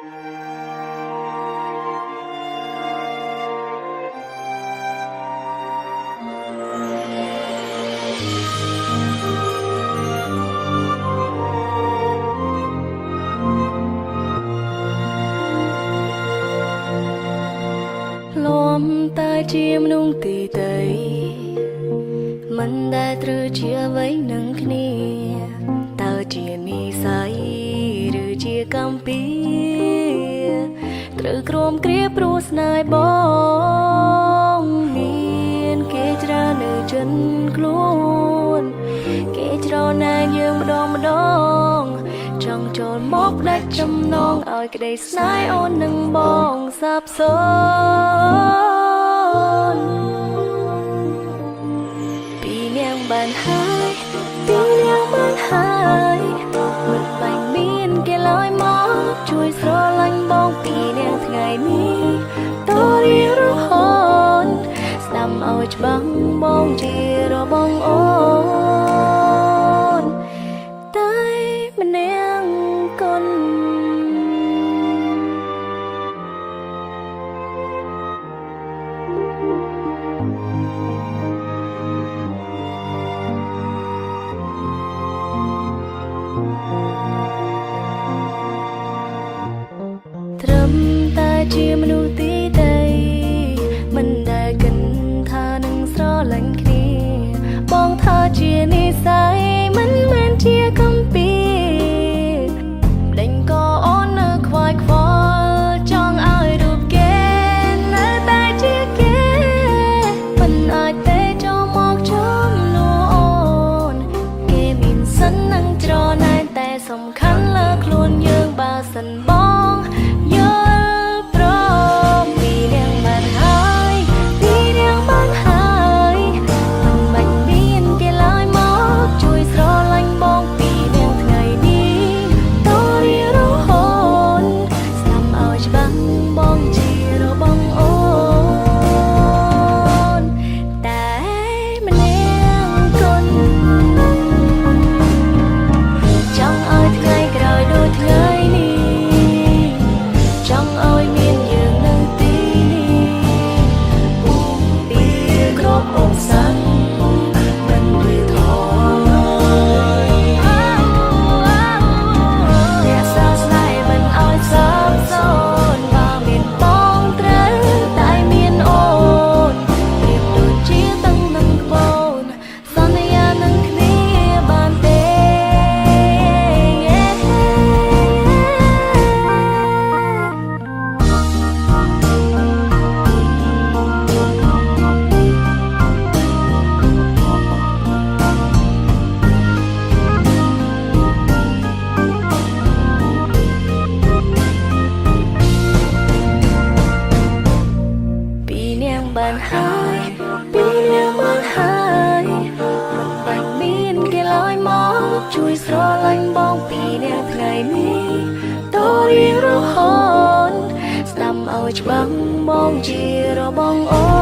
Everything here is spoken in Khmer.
លំតែជាមនុស្សទីតីមិនដែលត្រូវជាអ្វីនឹងគ្នាតើជានិស័យឬជាកម្មពីត្រូវក្រមគ្រាព្រោះស្នេហ៍បងមានគេច្រើននៅចិនខ្លួនគេច្រណែនយើងម្ដងម្ដងចង់ចូលមកផ្ដាច់ចំណងឲ្យក្តីស្នេហ៍អូននឹងបងសាបសូន្យ ពីរនាងបានហើយពីរនាងបានហើយមិនបាញ់មានគេឡើយមកជួយស្រឡាញ់បងពីរនាងថ្ងៃនេះតរៀងរហូតស្ដាំឲ្យច្បាស់បងជារបស់អូនតែម្នាក់កូន ត្រឹមតែជាមនុស្សទីតីមិនដែលគិនថានឹងស្រឡាញ់គ្នាបងថាជានិស័យមិនមែនជាកំពីដេញក៏អូននៅខ្វាយខ្វល់ចង់ឲ្យរូបគេនៅតែជាគេមិនអាចទេចូលមកជំនួសអូនគេមានសិននឹងច្រណែនតែសំខាន់លើខ្លួនយើងបើសិនបងយល់ព្រមពីនាងបានហើយពីនាងបានហើយមិនបាច់មានគេឡើយមកជួយស្រឡាញ់បងពីនាងថ្ងៃនេះតរៀងរហូតស្ដាំឲ្យច្បាស់បងជារបស់អូនតែម្នាក់គន់ ចង់ឲ្យថ្ងៃក្រោយដូចថ្ងៃនេះចង់ឲ្យមានយើងនៅទីនេះពុំពីគ្រប់ឧបសគ្គមិនវាថយអ្នកសាស្នេហ៍មិនឲ្យសាបសូន្យបើមានបងត្រូវតែមានអូនប្រៀបដូចជាតឹងនឹងក្បូនសន្យានឹងគ្នាបានទេ ពីរនាងបានហើយពីរនាងបានហើយមិនបាច់មានគេឡើយមកជួយស្រឡាញ់បងពីរនាងថ្ងៃនេះតរៀងរហូតស្ដាំឲ្យច្បាស់បងជារបស់អូ